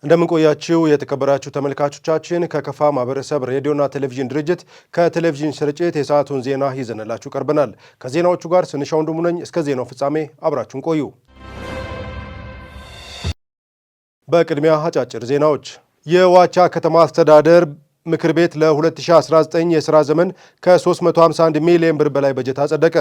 እንደምን ቆያችሁ የተከበራችሁ ተመልካቾቻችን፣ ከከፋ ማህበረሰብ ሬዲዮና ቴሌቪዥን ድርጅት ከቴሌቪዥን ስርጭት የሰዓቱን ዜና ይዘንላችሁ ቀርበናል። ከዜናዎቹ ጋር ስንሻው ወንድሙ ነኝ። እስከ ዜናው ፍጻሜ አብራችሁን ቆዩ። በቅድሚያ አጫጭር ዜናዎች። የዋቻ ከተማ አስተዳደር ምክር ቤት ለ2019 የሥራ ዘመን ከ351 ሚሊዮን ብር በላይ በጀት አጸደቀ።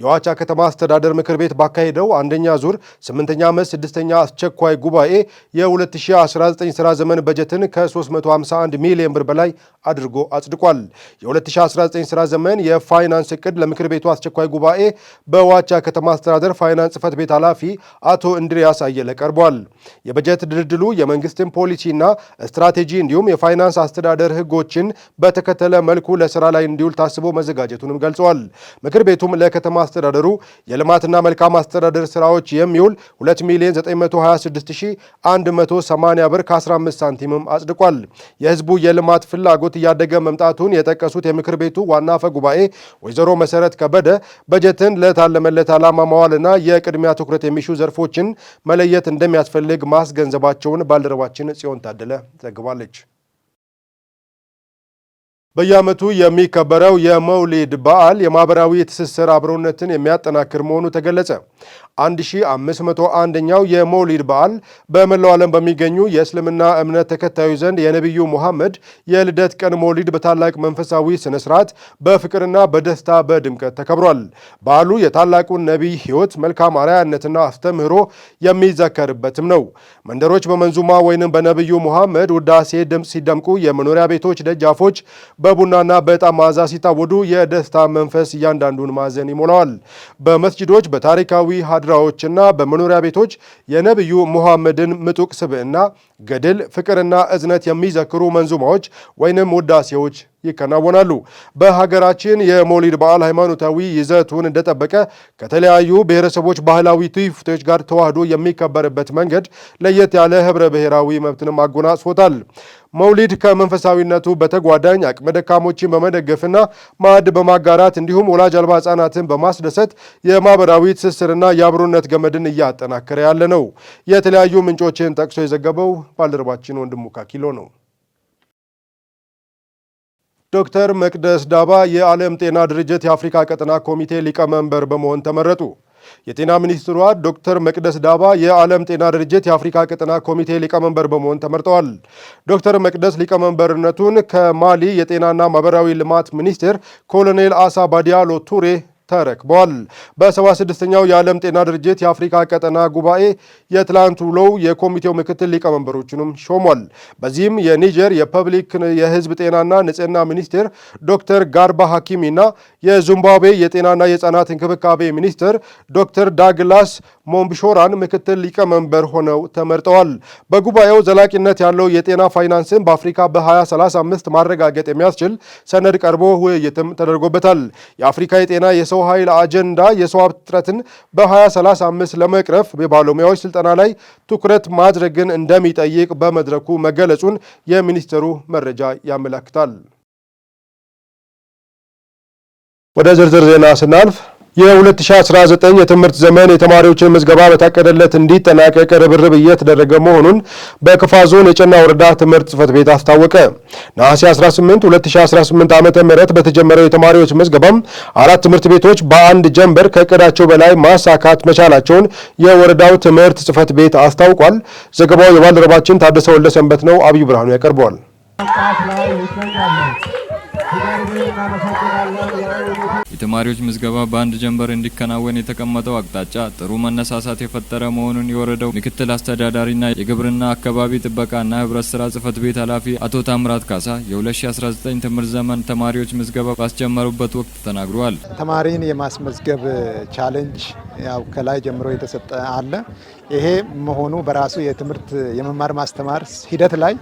የዋቻ ከተማ አስተዳደር ምክር ቤት ባካሄደው አንደኛ ዙር 8ኛ ዓመት 6ኛ አስቸኳይ ጉባኤ የ2019 ሥራ ዘመን በጀትን ከ351 ሚሊዮን ብር በላይ አድርጎ አጽድቋል። የ2019 ሥራ ዘመን የፋይናንስ እቅድ ለምክር ቤቱ አስቸኳይ ጉባኤ በዋቻ ከተማ አስተዳደር ፋይናንስ ጽሕፈት ቤት ኃላፊ አቶ እንድሪያስ አየለ ቀርቧል። የበጀት ድልድሉ የመንግስትን ፖሊሲና ስትራቴጂ እንዲሁም የፋይናንስ አስተዳደር ህጎችን በተከተለ መልኩ ለስራ ላይ እንዲውል ታስቦ መዘጋጀቱንም ገልጸዋል። ምክር ቤቱም ለከተማ አስተዳደሩ የልማትና መልካም አስተዳደር ስራዎች የሚውል 2 ሚሊዮን 926180 ብር ከ15 ሳንቲምም አጽድቋል። የህዝቡ የልማት ፍላጎት እያደገ መምጣቱን የጠቀሱት የምክር ቤቱ ዋና አፈ ጉባኤ ወይዘሮ መሰረት ከበደ በጀትን ለታለመለት ዓላማ ማዋልና የቅድሚያ ትኩረት የሚሹ ዘርፎችን መለየት እንደሚያስፈልግ ማስገንዘባቸውን ባልደረባችን ጽዮን ታደለ ዘግባለች። በየዓመቱ የሚከበረው የመውሊድ በዓል የማህበራዊ ትስስር አብሮነትን የሚያጠናክር መሆኑ ተገለጸ። 1501ኛው የመውሊድ በዓል በመላው ዓለም በሚገኙ የእስልምና እምነት ተከታዮች ዘንድ የነቢዩ ሙሐመድ የልደት ቀን መውሊድ በታላቅ መንፈሳዊ ስነ ስርዓት በፍቅርና በደስታ በድምቀት ተከብሯል። በዓሉ የታላቁን ነቢይ ሕይወት፣ መልካም አርአያነትና አስተምህሮ የሚዘከርበትም ነው። መንደሮች በመንዙማ ወይንም በነቢዩ ሙሐመድ ውዳሴ ድምፅ ሲደምቁ፣ የመኖሪያ ቤቶች ደጃፎች በቡናና በዕጣን መዓዛ ሲታወዱ የደስታ መንፈስ እያንዳንዱን ማዕዘን ይሞላዋል። በመስጂዶች፣ በታሪካዊ ሀድራዎችና በመኖሪያ ቤቶች የነቢዩ ሙሐመድን ምጡቅ ስብዕና፣ ገድል፣ ፍቅርና እዝነት የሚዘክሩ መንዙማዎች ወይንም ውዳሴዎች ይከናወናሉ። በሀገራችን የመውሊድ በዓል ሃይማኖታዊ ይዘቱን እንደጠበቀ ከተለያዩ ብሔረሰቦች ባህላዊ ትውፊቶች ጋር ተዋህዶ የሚከበርበት መንገድ ለየት ያለ ህብረ ብሔራዊ መብትንም አጎናጽፎታል። መውሊድ ከመንፈሳዊነቱ በተጓዳኝ አቅመ ደካሞችን በመደገፍና ማዕድ በማጋራት እንዲሁም ወላጅ አልባ ሕጻናትን በማስደሰት የማህበራዊ ትስስርና የአብሮነት ገመድን እያጠናከረ ያለ ነው። የተለያዩ ምንጮችን ጠቅሶ የዘገበው ባልደረባችን ወንድሙ ካኪሎ ነው። ዶክተር መቅደስ ዳባ የዓለም ጤና ድርጅት የአፍሪካ ቀጠና ኮሚቴ ሊቀመንበር በመሆን ተመረጡ። የጤና ሚኒስትሯ ዶክተር መቅደስ ዳባ የዓለም ጤና ድርጅት የአፍሪካ ቀጠና ኮሚቴ ሊቀመንበር በመሆን ተመርጠዋል። ዶክተር መቅደስ ሊቀመንበርነቱን ከማሊ የጤናና ማህበራዊ ልማት ሚኒስትር ኮሎኔል አሳ ባዲያሎ ቱሬ ተረክበዋል። በ76ኛው የዓለም ጤና ድርጅት የአፍሪካ ቀጠና ጉባኤ የትላንት ውሎው የኮሚቴው ምክትል ሊቀመንበሮችንም ሾሟል። በዚህም የኒጀር የፐብሊክ የህዝብ ጤናና ንጽህና ሚኒስትር ዶክተር ጋርባ ሐኪሚና የዚምባብዌ የጤናና የህጻናት እንክብካቤ ሚኒስትር ዶክተር ዳግላስ ሞምቢሾራን ምክትል ሊቀመንበር ሆነው ተመርጠዋል። በጉባኤው ዘላቂነት ያለው የጤና ፋይናንስን በአፍሪካ በ2035 ማረጋገጥ የሚያስችል ሰነድ ቀርቦ ውይይትም ተደርጎበታል። የአፍሪካ የጤና የሰው ኃይል አጀንዳ የሰው ሀብት እጥረትን በ2035 ለመቅረፍ የባለሙያዎች ስልጠና ላይ ትኩረት ማድረግን እንደሚጠይቅ በመድረኩ መገለጹን የሚኒስቴሩ መረጃ ያመላክታል። ወደ ዝርዝር ዜና ስናልፍ፣ የ2019 የትምህርት ዘመን የተማሪዎችን ምዝገባ በታቀደለት እንዲጠናቀቅ ርብርብ እየተደረገ መሆኑን በክፋ ዞን የጨና ወረዳ ትምህርት ጽሕፈት ቤት አስታወቀ። ነሐሴ 18 2018 ዓ.ም በተጀመረው የተማሪዎች ምዝገባም አራት ትምህርት ቤቶች በአንድ ጀንበር ከእቅዳቸው በላይ ማሳካት መቻላቸውን የወረዳው ትምህርት ጽሕፈት ቤት አስታውቋል። ዘገባው የባልደረባችን ታደሰ ወልደሰንበት ነው። አብዩ ብርሃኑ ያቀርበዋል። የተማሪዎች ምዝገባ በአንድ ጀንበር እንዲከናወን የተቀመጠው አቅጣጫ ጥሩ መነሳሳት የፈጠረ መሆኑን የወረዳው ምክትል አስተዳዳሪና የግብርና አካባቢ ጥበቃና ህብረት ስራ ጽህፈት ቤት ኃላፊ አቶ ታምራት ካሳ የ2019 ትምህርት ዘመን ተማሪዎች ምዝገባ ባስጀመሩበት ወቅት ተናግረዋል። ተማሪን የማስመዝገብ challenge ያው ከላይ ጀምሮ የተሰጠ አለ። ይሄ መሆኑ በራሱ የትምህርት የመማር ማስተማር ሂደት ላይ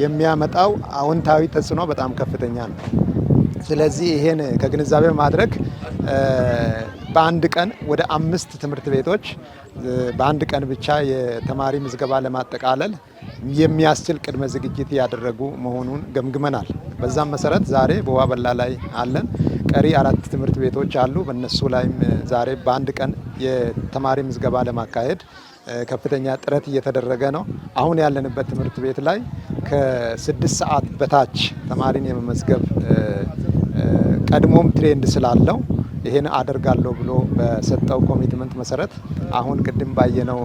የሚያመጣው አዎንታዊ ተጽዕኖ በጣም ከፍተኛ ነው። ስለዚህ ይሄን ከግንዛቤ በማድረግ በአንድ ቀን ወደ አምስት ትምህርት ቤቶች በአንድ ቀን ብቻ የተማሪ ምዝገባ ለማጠቃለል የሚያስችል ቅድመ ዝግጅት ያደረጉ መሆኑን ገምግመናል። በዛም መሰረት ዛሬ በዋበላ ላይ አለን። ቀሪ 4 ትምህርት ቤቶች አሉ። በእነሱ ላይም ዛሬ በአንድ ቀን የተማሪ ምዝገባ ለማካሄድ ከፍተኛ ጥረት እየተደረገ ነው። አሁን ያለንበት ትምህርት ቤት ላይ ከ6 ሰዓት በታች ተማሪን የመመዝገብ ቀድሞም trend ስላለው ይሄን አደርጋለሁ ብሎ በሰጠው commitment መሰረት አሁን ቅድም ባየነው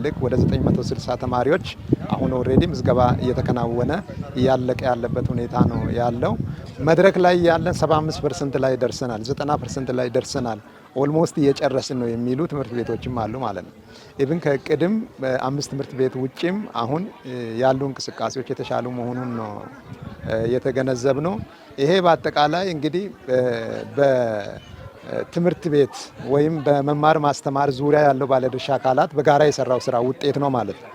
ልክ ወደ 960 ተማሪዎች አሁን already ምዝገባ እየተከናወነ እያለቀ ያለበት ሁኔታ ነው ያለው። መድረክ ላይ ያለን 75% ላይ ደርሰናል፣ 90% ላይ ደርሰናል፣ almost እየጨረስን ነው የሚሉ ትምህርት ቤቶችም አሉ ማለት ነው። Even ከቅድም አምስት ትምህርት ቤት ውጭም አሁን ያሉ እንቅስቃሴዎች የተሻሉ መሆኑን ነው የተገነዘብነው። ይሄ በአጠቃላይ እንግዲህ በትምህርት ቤት ወይም በመማር ማስተማር ዙሪያ ያለው ባለድርሻ አካላት በጋራ የሰራው ስራ ውጤት ነው ማለት ነው።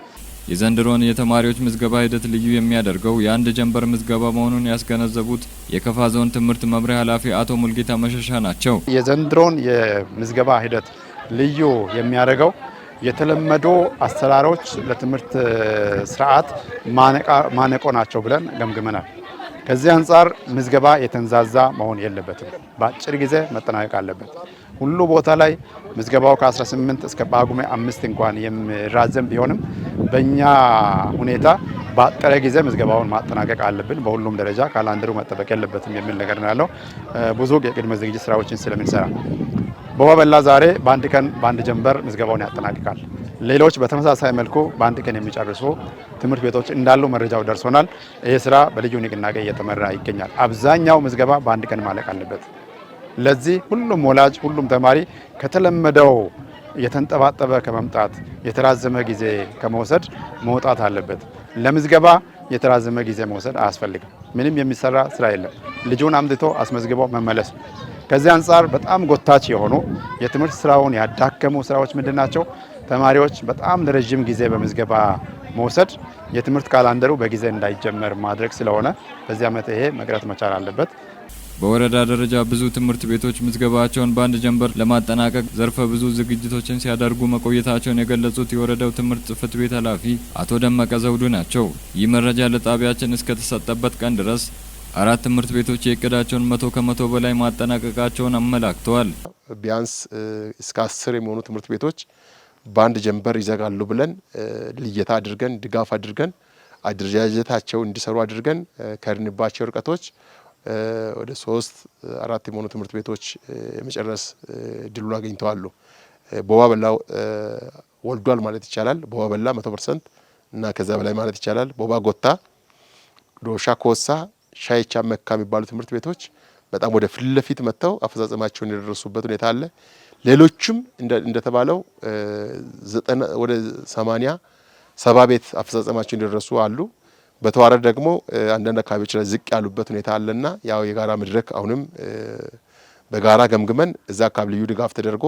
የዘንድሮን የተማሪዎች ምዝገባ ሂደት ልዩ የሚያደርገው የአንድ ጀንበር ምዝገባ መሆኑን ያስገነዘቡት የከፋ ዞን ትምህርት መምሪያ ኃላፊ አቶ ሙልጌታ መሸሻ ናቸው። የዘንድሮን የምዝገባ ሂደት ልዩ የሚያደርገው የተለመዱ አሰራሮች ለትምህርት ስርዓት ማነቆ ናቸው ብለን ገምግመናል። ከዚህ አንጻር ምዝገባ የተንዛዛ መሆን የለበትም። በአጭር ጊዜ መጠናቀቅ አለበት። ሁሉ ቦታ ላይ ምዝገባው ከ18 እስከ ጳጉሜ 5 እንኳን የሚራዘም ቢሆንም በእኛ ሁኔታ በአጠረ ጊዜ ምዝገባውን ማጠናቀቅ አለብን። በሁሉም ደረጃ ካላንደሩ መጠበቅ የለበትም የሚል ነገር ነው ያለው። ብዙ የቅድመ ዝግጅት ስራዎችን ስለምንሰራ ቦባ ዛሬ በአንድ ቀን በአንድ ጀንበር ምዝገባውን ያጠናቅቃል። ሌሎች በተመሳሳይ መልኩ በአንድ ቀን የሚጨርሱ ትምህርት ቤቶች እንዳሉ መረጃው ደርሶናል። ይህ ስራ በልዩ ንቅናቄ እየተመራ ይገኛል። አብዛኛው ምዝገባ በአንድ ቀን ማለቅ አለበት። ለዚህ ሁሉም ወላጅ፣ ሁሉም ተማሪ ከተለመደው የተንጠባጠበ ከመምጣት የተራዘመ ጊዜ ከመውሰድ መውጣት አለበት። ለምዝገባ የተራዘመ ጊዜ መውሰድ አያስፈልግም። ምንም የሚሰራ ስራ የለም። ልጁን አምጥቶ አስመዝግቦ መመለስ። ከዚህ አንጻር በጣም ጎታች የሆኑ የትምህርት ስራውን ያዳከሙ ስራዎች ምንድን ናቸው? ተማሪዎች በጣም ለረዥም ጊዜ በምዝገባ መውሰድ የትምህርት ካላንደሩ በጊዜ እንዳይጀመር ማድረግ ስለሆነ በዚህ ዓመት ይሄ መቅረት መቻል አለበት። በወረዳ ደረጃ ብዙ ትምህርት ቤቶች ምዝገባቸውን በአንድ ጀንበር ለማጠናቀቅ ዘርፈ ብዙ ዝግጅቶችን ሲያደርጉ መቆየታቸውን የገለጹት የወረዳው ትምህርት ጽሕፈት ቤት ኃላፊ አቶ ደመቀ ዘውዱ ናቸው። ይህ መረጃ ለጣቢያችን እስከተሰጠበት ቀን ድረስ አራት ትምህርት ቤቶች የእቅዳቸውን 100% በላይ ማጠናቀቃቸውን አመላክተዋል። ቢያንስ እስከ 10 የሚሆኑ ትምህርት ቤቶች በአንድ ጀንበር ይዘጋሉ ብለን ልየታ አድርገን ድጋፍ አድርገን አደረጃጀታቸው እንዲሰሩ አድርገን ከሄድንባቸው ርቀቶች ወደ ሶስት አራት የሚሆኑ ትምህርት ቤቶች የመጨረስ እድሉን አግኝተዋሉ። ቦባ በላ ወልዷል ማለት ይቻላል። ቦባ በላ 100% እና ከዛ በላይ ማለት ይቻላል። ቦባ ጎታ፣ ዶሻ ኮሳ፣ ሻይቻ መካ የሚባሉ ትምህርት ቤቶች በጣም ወደ ፊት ለፊት መጥተው አፈጻጸማቸውን የደረሱበት ሁኔታ አለ። ሌሎችም እንደተባለው ወደ 80 70 ቤት አፈጻጸማቸውን የደረሱ አሉ። በተዋረድ ደግሞ አንዳንድ አካባቢዎች ላይ ዝቅ ያሉበት ሁኔታ አለና ያው የጋራ መድረክ አሁንም በጋራ ገምግመን እዛ አካባቢ ልዩ ድጋፍ ተደርጎ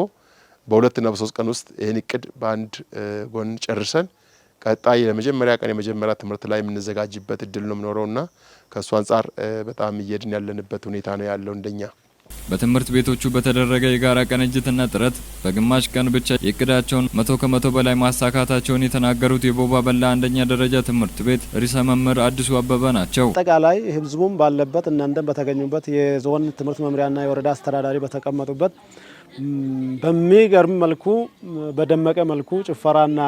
በ2ና በ3 ቀን ውስጥ ይህን እቅድ በአንድ ጎን ጨርሰን ቀጣይ ለመጀመሪያ ቀን የመጀመሪያ ትምህርት ላይ የምንዘጋጅበት እድል ነው የሚኖረውና ከእሱ አንጻር በጣም እየሄድን ያለንበት ሁኔታ ነው ያለው እንደኛ። በትምህርት ቤቶቹ በተደረገ የጋራ ቅንጅትና ጥረት በግማሽ ቀን ብቻ የእቅዳቸውን 100% በላይ ማሳካታቸውን የተናገሩት የቦባ በላ አንደኛ ደረጃ ትምህርት ቤት ርዕሰ መምህር አዲሱ አበበ ናቸው። አጠቃላይ ህዝቡም ባለበት እናንተም በተገኙበት የዞን ትምህርት መምሪያና የወረዳ አስተዳዳሪ በተቀመጡበት በሚገርም መልኩ በደመቀ መልኩ ጭፈራና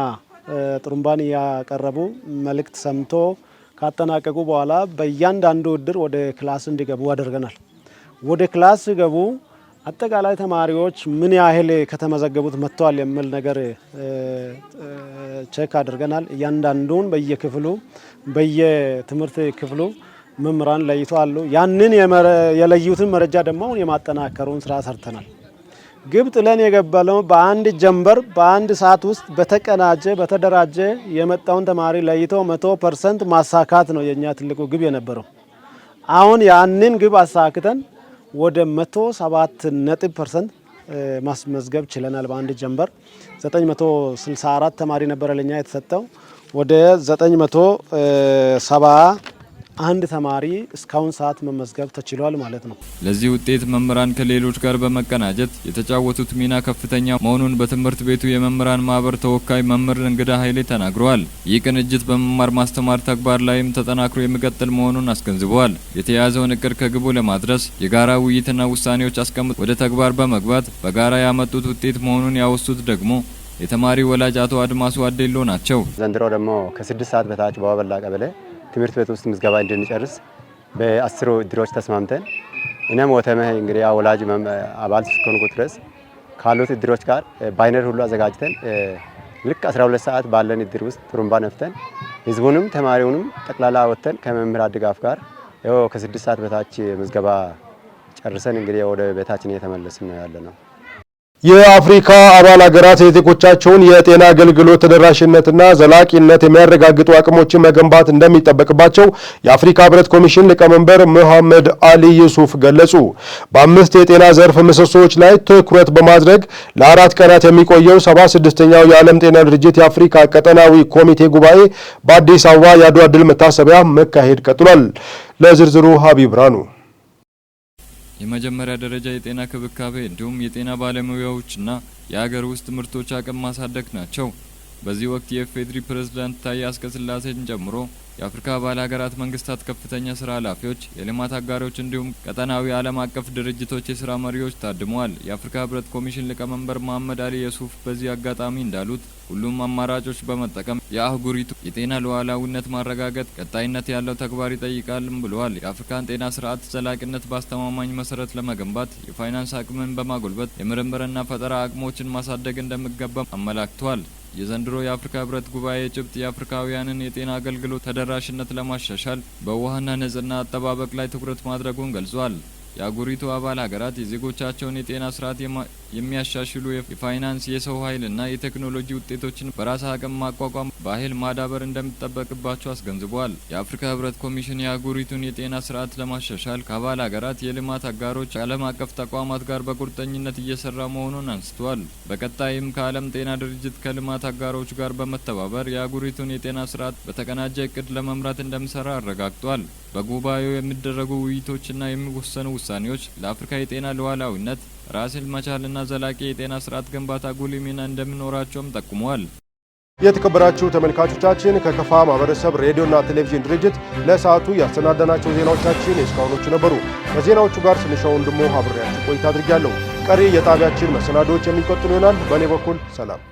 ጥሩምባን እያቀረቡ መልእክት ሰምቶ ካጠናቀቁ በኋላ በእያንዳንዱ እድር ወደ class እንዲገቡ አድርገናል። ወደ class ሲገቡ አጠቃላይ ተማሪዎች ምን ያህል ከተመዘገቡት መጥተዋል የሚል ነገር check አድርገናል። እያንዳንዱን በየክፍሉ በየትምህርት ክፍሉ መምህራን ለይቶ አሉ። ያንን የለዩትን መረጃ ደግሞ አሁን የማጠናከሩን ስራ ሰርተናል። ግብ ጥለን የገባነው በአንድ ጀንበር በአንድ ሰዓት ውስጥ በተቀናጀ በተደራጀ የመጣውን ተማሪ ለይቶ 100% ማሳካት ነው የኛ ትልቁ ግብ የነበረው። አሁን ያንን ግብ አሳክተን ወደ 107 ነጥብ percent ማስመዝገብ ችለናል። በአንድ ጀንበር 964 ተማሪ ነበረ ለኛ የተሰጠው ወደ 974 አንድ ተማሪ እስካሁን ሰዓት መመዝገብ ተችሏል ማለት ነው። ለዚህ ውጤት መምህራን ከሌሎች ጋር በመቀናጀት የተጫወቱት ሚና ከፍተኛ መሆኑን በትምህርት ቤቱ የመምህራን ማህበር ተወካይ መምህር እንግዳ ኃይሌ ተናግረዋል። ይህ ቅንጅት በመማር ማስተማር ተግባር ላይም ተጠናክሮ የሚቀጥል መሆኑን አስገንዝበዋል። የተያዘውን እቅድ ከግቡ ለማድረስ የጋራ ውይይትና ውሳኔዎች አስቀምጦ ወደ ተግባር በመግባት በጋራ ያመጡት ውጤት መሆኑን ያወሱት ደግሞ የተማሪ ወላጅ አቶ አድማሱ አዴሎ ናቸው። ዘንድሮ ደግሞ ከ6 ሰዓት በታች በዋበላ ቀበሌ ትምህርት ቤት ውስጥ ምዝገባ እንድንጨርስ በ10 እድሮች ተስማምተን፣ እኔም ወተመህ እንግዲህ ወላጅ አባል እስከሆንኩ ድረስ ካሉት እድሮች ጋር banner ሁሉ አዘጋጅተን ልክ 12 ሰዓት ባለን እድር ውስጥ ጥሩምባ ነፍተን ህዝቡንም ተማሪውንም ጠቅላላ ወጥተን ከመምህራን ድጋፍ ጋር ይኸው ከ6 ሰዓት በታች ምዝገባ ጨርሰን እንግዲህ ወደ ቤታችን እየተመለስን ነው ያለነው። የአፍሪካ አባል ሀገራት የዜጎቻቸውን የጤና አገልግሎት ተደራሽነትና ዘላቂነት የሚያረጋግጡ አቅሞችን መገንባት እንደሚጠበቅባቸው የአፍሪካ ሕብረት ኮሚሽን ሊቀመንበር መሐመድ አሊ ዩሱፍ ገለጹ። በአምስት የጤና ዘርፍ ምሰሶዎች ላይ ትኩረት በማድረግ ለ4 ቀናት የሚቆየው 76ኛው የዓለም ጤና ድርጅት የአፍሪካ ቀጠናዊ ኮሚቴ ጉባኤ በአዲስ አበባ የአድዋ ድል መታሰቢያ መካሄድ ቀጥሏል። ለዝርዝሩ ሀቢብ ብርሃኑ። የመጀመሪያ ደረጃ የጤና ክብካቤ እንዲሁም የጤና ባለሙያዎችና የሀገር ውስጥ ምርቶች አቅም ማሳደግ ናቸው። በዚህ ወቅት የኢፌዴሪ ፕሬዝዳንት ታዬ አጽቀሥላሴን ጨምሮ የአፍሪካ አባል ሀገራት መንግስታት ከፍተኛ ስራ ኃላፊዎች፣ የልማት አጋሮች እንዲሁም ቀጠናዊ ዓለም አቀፍ ድርጅቶች የስራ መሪዎች ታድመዋል። የአፍሪካ ህብረት ኮሚሽን ሊቀመንበር መሐመድ አሊ የሱፍ በዚህ አጋጣሚ እንዳሉት፣ ሁሉም አማራጮች በመጠቀም የአህጉሪቱ የጤና ሉዓላዊነት ማረጋገጥ ቀጣይነት ያለው ተግባር ይጠይቃልም ብለዋል። የአፍሪካን ጤና ስርዓት ዘላቂነት በአስተማማኝ መሰረት ለመገንባት የፋይናንስ አቅምን በማጎልበት የምርምርና ፈጠራ አቅሞችን ማሳደግ እንደሚገባ አመላክተዋል። የዘንድሮ የአፍሪካ ህብረት ጉባኤ ጭብጥ የአፍሪካውያንን የጤና አገልግሎት ተደራሽነት ለማሻሻል በውሃና ንጽህና አጠባበቅ ላይ ትኩረት ማድረጉን ገልጿል። የአህጉሪቱ አባል ሀገራት የዜጎቻቸውን የጤና ስርዓት የሚያሻሽሉ የፋይናንስ፣ የሰው ኃይልና የቴክኖሎጂ ውጤቶችን በራስ አቅም ማቋቋም ባህል ማዳበር እንደሚጠበቅባቸው አስገንዝበዋል። የአፍሪካ ህብረት ኮሚሽን የአህጉሪቱን የጤና ስርዓት ለማሻሻል ከአባል ሀገራት፣ የልማት አጋሮች፣ ዓለም አቀፍ ተቋማት ጋር በቁርጠኝነት እየሰራ መሆኑን አንስተዋል። በቀጣይም ከዓለም ጤና ድርጅት ከልማት አጋሮች ጋር በመተባበር የአህጉሪቱን የጤና ስርዓት በተቀናጀ እቅድ ለመምራት እንደሚሰራ አረጋግጧል። በጉባኤው የሚደረጉ ውይይቶችና የሚወሰኑ ውሳኔዎች ለአፍሪካ የጤና ሉዓላዊነት፣ ራስን መቻልና ዘላቂ የጤና ስርዓት ግንባታ ጉልህ ሚና እንደሚኖራቸውም ጠቁመዋል። የተከበራችሁ ተመልካቾቻችን፣ ከከፋ ማህበረሰብ ሬዲዮና ቴሌቪዥን ድርጅት ለሰዓቱ ያሰናዳናቸው ዜናዎቻችን የእስካሁኖቹ ነበሩ። ከዜናዎቹ ጋር ስንሻው ወንድሞ አብሬያችሁ ቆይታ አድርጊያለሁ። ቀሪ የጣቢያችን መሰናዶዎች የሚቀጥሉ ይሆናል። በእኔ በኩል ሰላም።